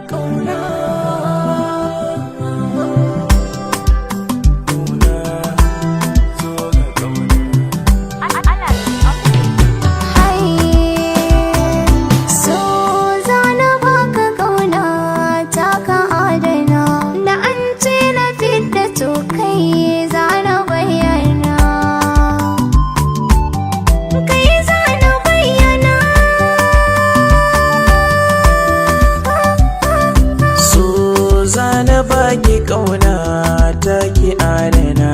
Ƙauna, ƙauna, zo ga ƙauna. So zana baka kauna ta ka adana, da an ce na fidda to kai zana bayyana, kai zana bayyana. So zana baki kauna ta ki adana,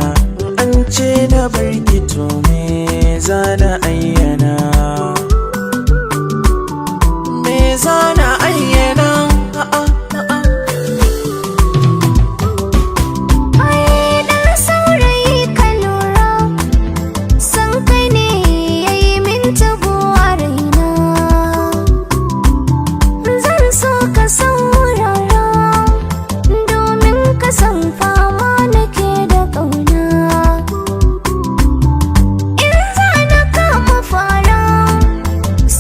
an ce na barki to me zana ayyana, me zana ayyana? A'a, a'a. Ai dan saurayi ka lura, san kai ne yayi min tabo a raina. Zan so ka saurara, domin ka san fama nake da ƙauna. In za na kama fara,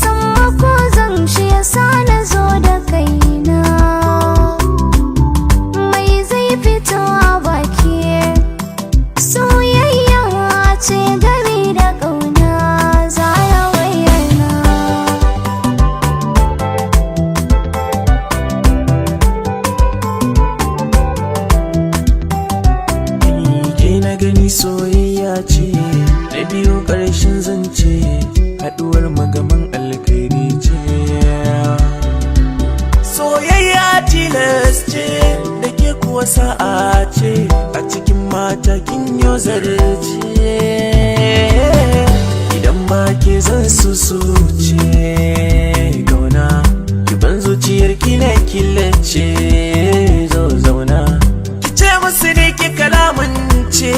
sammako zan shi yasa na zo da kaina. Mai zai fito a baki, soyayya ce gami da ƙauna za ya bayyana. Ke na gani soyayya ce, na biyu ƙarshen zance, haɗuwar magaman alkhairi ce. Soyayya tilas ce, da ke kuwa sa'a ce, a cikin mata kin yo zarce. Idan ba ke zan susu ce, kauna, ki ban zuciyar ki na killace, zo zauna. Ki ce musu ne ki kalamance,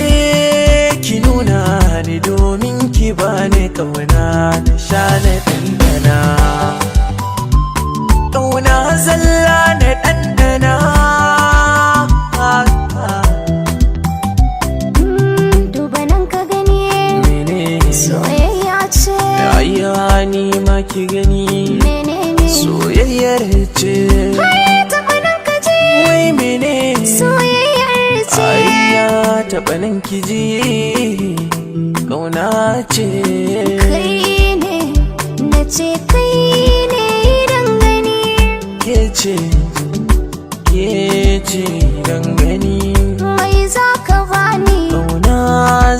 ki nuna ni domin ki bani kauna na sha na ɗanɗana. Ƙauna zalla na ɗanɗana. Duba nan ka gani. Mene? Soyayya ce. Ayya, ni ma ki gani. Menene? Soyayyar ce. Ai taɓa nan ka je. Wai mene? Soyayyar ce. Ayya, taɓa nan ki ji, ƙauna ce. Kai ne na ce, kai ne idan gani. Ke ce, ke ce dan gani. Mai za ka bani? Ƙauna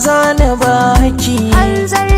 zana baki. Hanzar